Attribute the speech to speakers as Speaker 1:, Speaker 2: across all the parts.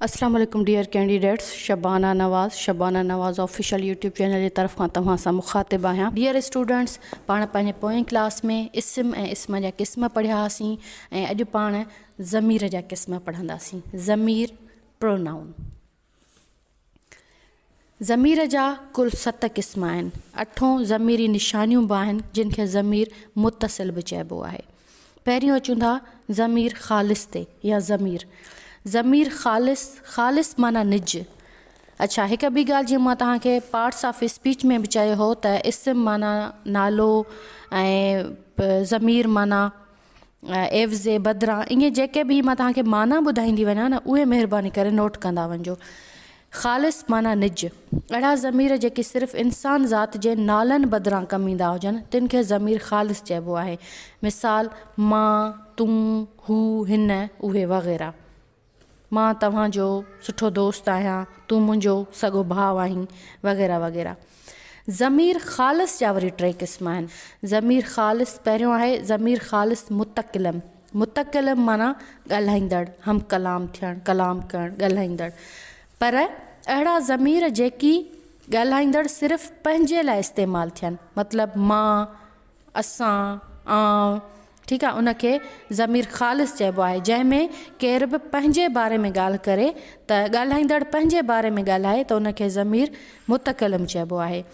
Speaker 1: اسلام عليڪم dear candidates Shabana Nawaz Shabana Nawaz official YouTube channel جي طرف کان توهان سان مخاطب آهيان ڊيئر اسٽوڊنٽس پاڻ پنهنجي پوئين ڪلاس ۾ اسم ۽ اسم جا قسم پڙهيا هئاسين ۽ اڄ پاڻ ضمير جا قسم پڙهنداسين ضمير پرونائون ضمير جا ڪل ست قسم آهن. اٺون ضميري نشانيون به آهن جن کي ضمير متصل به چئبو آهي. پهريون اچون ٿا ضمير خالص تي يا ضمير. ضمير خالص، خالص معنيٰ نج. اڇا هڪ ٻي ڳالهه جيئن مان توهان کي پارٽس آف اسپيچ ۾ به چيو هو ته اسم معنيٰ نالو ۽ ضمير معنيٰ عيوضي، بدران، ائين جيڪي به مان توهان کي معنيٰ ٻڌائيندي وڃان نه اهي مهرباني ڪري نوٽ ڪندا وڃجو. خالص معنيٰ نج. اهڙا ضمير جيڪي صرف انسان ذات جي نالن بدران ڪم ايندا هجن تن کي ضمير خالص چئبو آهي. مثال، مان، تون، هو، هن، اهي وغيره. مان توهان جو سٺو دوست آهيان، تون منهنجو سڳو ڀاء آهين، وغيره وغيره. ضمير خالص جا وري ٽي قسم آهن. ضمير خالص پهريون آهي ضمير خالص متڪلم. متڪلم معنيٰ ڳالهائيندڙ، هم ڪلام ٿيڻ، ڪلام ڪرڻ، ڳالهائيندڙ. پر اهڙا ضمير جيڪي ڳالهائيندڙ صرف پنهنجي لاء استعمال ٿين، مطلب مان، اسان، آئون، ٺيڪ آ ان کي ضمير خالص چئبو آهي جنهن ۾ ڪير به پنهنجي باري ۾ ڳالهه ڪري ته ڳالهائيندڙ پنهنجي باري ۾ ڳالهائي ته ان کي ضمير متڪلم چئبو آهي.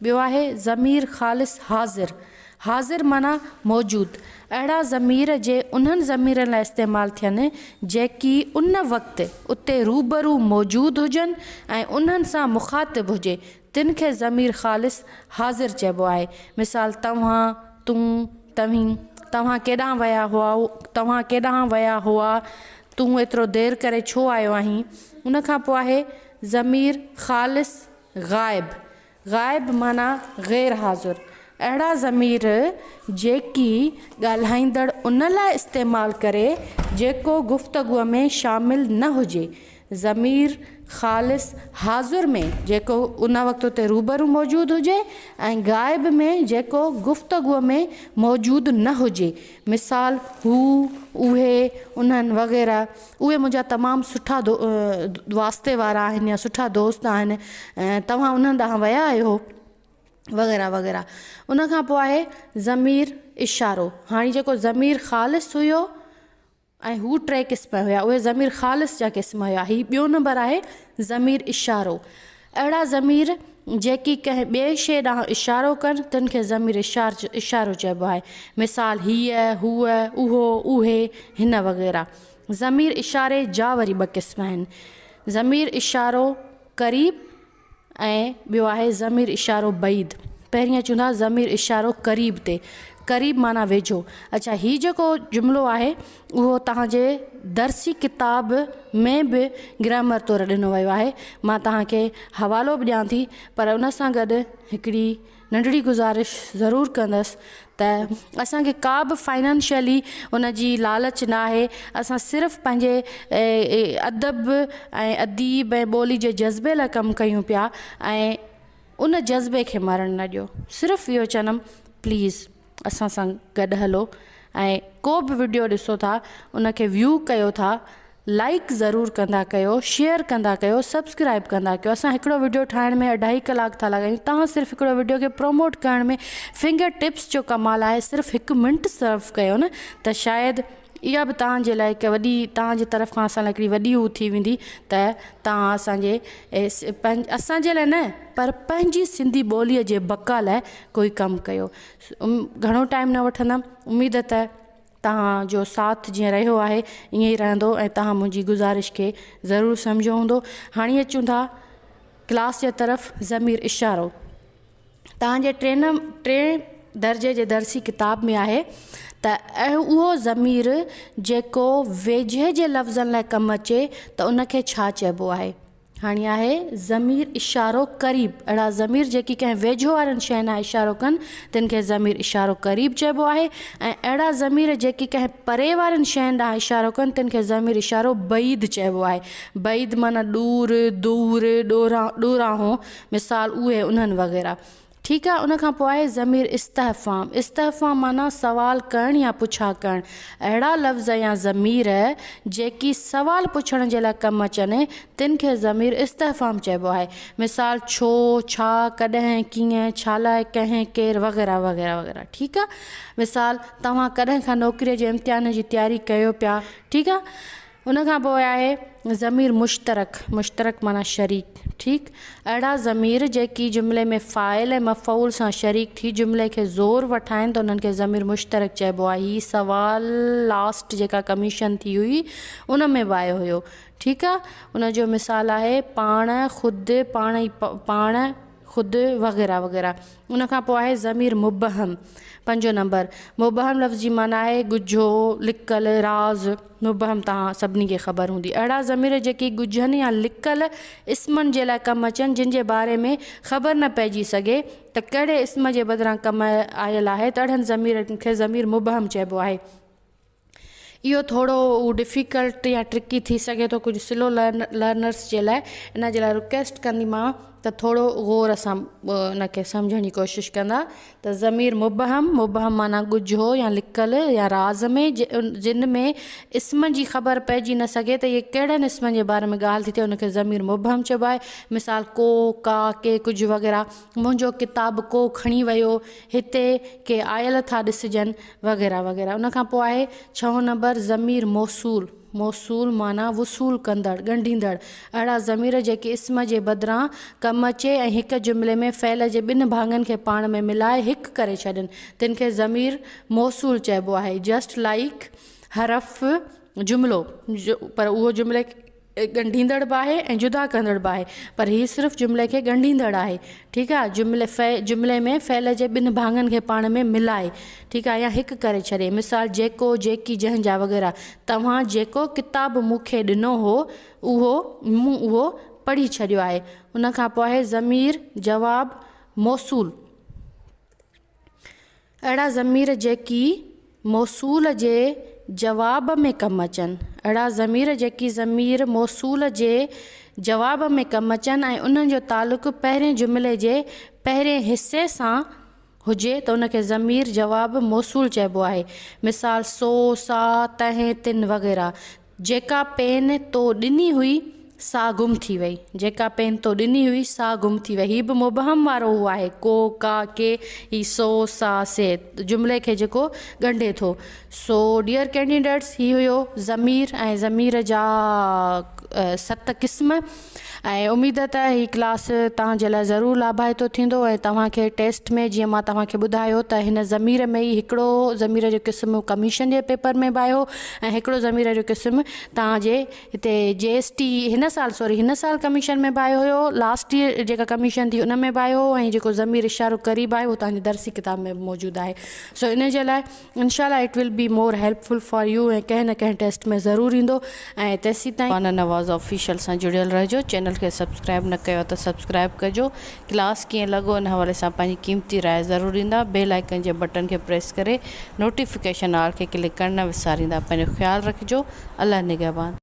Speaker 1: ٻيو آهي ضمير خالص حاضر، حاضر معنيٰ موجود، اهڙا ضمير جي انهن ضميرن لاء استعمال ٿين جيڪي ان وقت اتي روبرو موجود هجن ۽ انهن سان مخاطب هجي تن کي ضمير خالص حاضر چئبو آهي. مثال، توهان، تون، توهين، توهان ڪيڏانهن ويا هئائو، توهان ڪيڏانهن ويا هئا، تون ايترو دير ڪري ڇو آيو آهين؟ ان کان پوء آهي ضمير خالص غائب، غائب معنيٰ غير حاضر، اهڙا ضمير جيڪي ڳالهائيندڙ ان لاء استعمال ڪري جيڪو گفتگوء ۾ شامل نه هجي. ضمير خالص حاضر ۾ جيڪو ان وقت اتي روبرو موجود هجي ۽ غائب ۾ جيڪو گفتگوء ۾ موجود نه هجي. مثال، هو، اهي، انهن وغيره. اهي منهنجا تمام سٺا واسطي وارا آهن يا سٺا دوست آهن. توهان انهن ڏانهن ويا آهيو؟ وغيره وغيره ان کان پوء آهي ضمير اشارو هاڻي جيڪو ضمير خالص هيو ۽ هو ٽي قسم هيا اهي ضمير خالص جا قسم هيا هي ٻيو نمبر آهي ضمير اشارو اهڙا ضمير جيڪي ڪنهن ٻئي شيء ڏانهن اشارو ڪن تن کي ضمير اشارو چئبو آهي مثال هيء هوء اهو اهي هن وغيره ضمير اشاري جا وري ٻه قسم آهن ضمير اشارو قريب ۽ ٻيو آهي ضمير اشارو بعيد. پهرين اچون ٿا ضمير اشارو قريب تي. قريب معنيٰ ويجهو. اڇا هي جيڪو جملو آهي اهو توهان جي درسي ڪتاب ۾ به گرامر طور ڏنو ويو آهي. مان توهان کي حوالو به ڏيان ٿي پر ان سان گڏ هڪڙي ننڍڙي گذارش ضرور ڪندس ته اسان کي ڪا به فائنانشلي ان جي لالچ نه آهي اسان صرف پنهنجي ادب ۽ اديب ۽ ٻولي جي جذبي لاء ڪم ڪيون پيا ۽ ان جذبي کي مرڻ نه ڏيو صرف اهو چوندم پليز اسان سان گڏ هلو ۽ ڪو به وڊيو ڏسو ٿا ان کي ويو ڪيو ٿا لائيڪ ضرور ڪندا ڪيو شيئر ڪندا ڪيو سبسڪرائب ڪندا ڪيو اسان هڪڙو وڊيو ٺاهڻ ۾ اڍائي ڪلاڪ ٿا لڳايون توهان صرف هڪڙو وڊيو کي پروموٽ ڪرڻ ۾ فنگر ٽپس جو ڪمال آهي صرف هڪ منٽ صرف ڪيو نه ته شايد اها به توهان جي لاء هڪ وڏي توهان جي طرف کان اسان لاء هڪڙي وڏي هو ٿي ويندي ته توهان اسان جي اسان جي لاء نه پر پنهنجي سنڌي ٻوليء جي بقا لاء ڪوئي ڪم ڪيو گهڻو ٽائيم نه وٺندم اميد ته توهان جو ساٿ جيئن رهيو آهي ائين ئي رهندو ۽ توهان منهنجي گذارش کي ضرور سمجهيو هوندو. هاڻي اچون ٿا ڪلاس جي طرف ضمير اشارو توهان جي ٽئين درجي جي درسي ڪتاب ۾ آهي ته اهو ضمير جيڪو ويجهي جي لفظن لاء ڪم اچي ته ان کي ڇا چئبو آهي؟ هاڻي آهي ضمير اشارو قريب، اهڙا ضمير جيڪي ڪنهن ويجهو وارين شين ڏانهن اشارو ڪن، تن کي ضمير اشارو قريب چئبو آهي ۽ اهڙا ضمير جيڪي ڪنهن پري وارين شين ڏانهن اشارو ڪن، تن کي ضمير اشارو بعيد چئبو آهي. بعيد معنيٰ ڏور، دور، ڏورانهون، مثال اهي، انهن وغيره. ٺيڪ آ ان کان پوء آهي ضمير استهفام استهفام معنيٰ سوال ڪرڻ يا پڇا ڪرڻ اهڙا لفظ يا ضمير جيڪي سوال پڇڻ جي لاء ڪم اچن تن کي ضمير استهفام چئبو آهي مثال ڇو ڇا ڪڏهن ڪيئن ڇا لاء ڪنهن ڪير وغيره وغيره وغيره ٺيڪ آ مثال توهان ڪڏهن کان نوڪريء جي امتحان جي تياري ڪيو پيا ٺيڪ آ ان کان پوء آهي ضمير مشترڪ، مشترڪ معنيٰ شريڪ، ٺيڪ؟ اهڙا ضمير جيڪي جملي ۾ فاعل ۽ مفعول سان شريڪ ٿي جملي کي زور وٺائن ته انهن کي ضمير مشترڪ چئبو آهي. هي سوال لاسٽ جيڪا ڪميشن ٿي هئي ان ۾ به آيو هيو. ٺيڪ آ؟ ان جو مثال آهي پاڻ، خود، پاڻ ئي پاڻ، خود وغيره وغيره. ان کان پوء آهي ضمير مبهم، پنجون نمبر. مبهم لفظ جي معنيٰ آهي ڳجهو، لڪل، راز. مبهم توهان سڀني کي خبر هوندي. اهڙا ضمير جيڪي ڳجهن يا لڪل اسمن جي لاء ڪم اچن جن جي باري ۾ خبر نه پئجي سگهي ته ڪهڙي اسم جي بدران ڪم آيل آهي ته اهڙن ضميرن کي ضمير مبهم چئبو آهي. اهو ٿورو ڊفيڪلٽ يا ٽرڪي ٿي سگهي ٿو ڪجهه سلو لرنرس جي لاء ان جي لاء رڪويسٽ ڪنديمانو ته ٿورو غور سان ان کي سمجهڻ جي ڪوشش ڪندا ته ضمير مبهم، مبهم معنيٰ ڳجهو يا لڪل يا راز ۾، جن ۾ اسمن جي خبر پئجي نه سگهي ته اهي ڪهڙن اسمن جي باري ۾ ڳالهه ٿي ٿئي ان کي ضمير مبهم چئبو آهي مثال ڪو، ڪا، ڪي، ڪجهه وغيره منهنجو ڪتاب ڪو کڻي ويو، هتي ڪي آيل ٿا ڏسجن وغيره وغيره ان کان پوء آهي ڇهون نمبر ضمير موصول، موصول معنيٰ وصول ڪندڙ، ڳنڍيندڙ، اهڙا ضمير جيڪي اسم جي بدران ڪم اچي ۽ هڪ جملي ۾ فعل جي ٻن ڀاڱن کي پاڻ ۾ ملائي هڪ ڪري ڇڏين، تن کي ضمير موصول چئبو آهي. جسٽ لائيڪ حرف جملو، پر اهو جملي کي ڳنڍيندڙ به آهي ۽ جدا ڪندڙ به آهي پر هي صرف جملي کي ڳنڍيندڙ آهي ٺيڪ آهي جملي فعل جملي ۾ فعل جي ٻن ڀاڱن کي پاڻ ۾ ملائي ٺيڪ آهي يا هڪ ڪري ڇڏي مثال جيڪو جيڪي جنهن جا وغيره توهان جيڪو ڪتاب مون کي ڏنو هو اهو مون اهو پڙهي ڇڏيو آهي ان کان پوء آهي ضمير جواب موصول اهڙا ضمير جيڪي موصول جي جواب ۾ ڪم اچن. اهڙا ضمير جيڪي ضمير موصول جي جواب ۾ ڪم اچن ۽ انهن جو تعلق پهرين جملي جي پهرين حصي سان هجي ته ان کي ضمير جواب موصول چئبو آهي. مثال، سو، سا، تنهن، تن وغيره. جيڪا پين تو ڏني هئي، سا گم ٿي وئي. جيڪا پين تو ڏني هئي، سا گم ٿي وئي. هي به مبهم وارو هو آهي. ڪو، ڪا، ڪي، هي سو، سا، سي جملي کي جيڪو ڳنڍي ٿو. سو ڊيئر ڪينڊيڊيٽس هي هيو ضمير ۽ ضمير جا ست قسم ۽ اميد ته هي ڪلاس توهان جي لاء ضرور لاڀائتو ٿيندو ۽ توهان کي ٽيسٽ ۾ جيئن مان توهان کي ٻڌايو ته هن ضمير ۾ ئي هڪڙو ضمير جو قسم ڪميشن جي پيپر ۾ به آيو ۽ هڪڙو ضمير جو قسم توهان جي هتي جي ايس ٽي هن سال سوري هن سال ڪميشن ۾ به آيو هيو لاسٽ ييئر جيڪا ڪميشن ٿي ان ۾ به آيو هو ۽ جيڪو ضمير اشارو قريب آهي اهو توهان جي درسي ڪتاب ۾ به موجود آهي سو ان جي لاء انشاء الله it will be more helpful for you ۽ ڪنهن نه ڪنهن ٽيسٽ ۾ ضرور ايندو ۽ تيسيتائين.
Speaker 2: خانه نواز آفيشل سان جڙيل رهجو چينل کي سبسڪرائب نه ڪيو ته سبسڪرائب ڪجو ڪلاس ڪيئن لڳو ان حوالي سان پنهنجي قيمتي راء ضرور ڏيندا بيل آئيڪن جي بٽڻ کي پريس ڪري نوٽيفڪيشن آل کي ڪلڪ ڪرڻ نه وساريندا پنهنجو خيال رکجو الله نگهبان.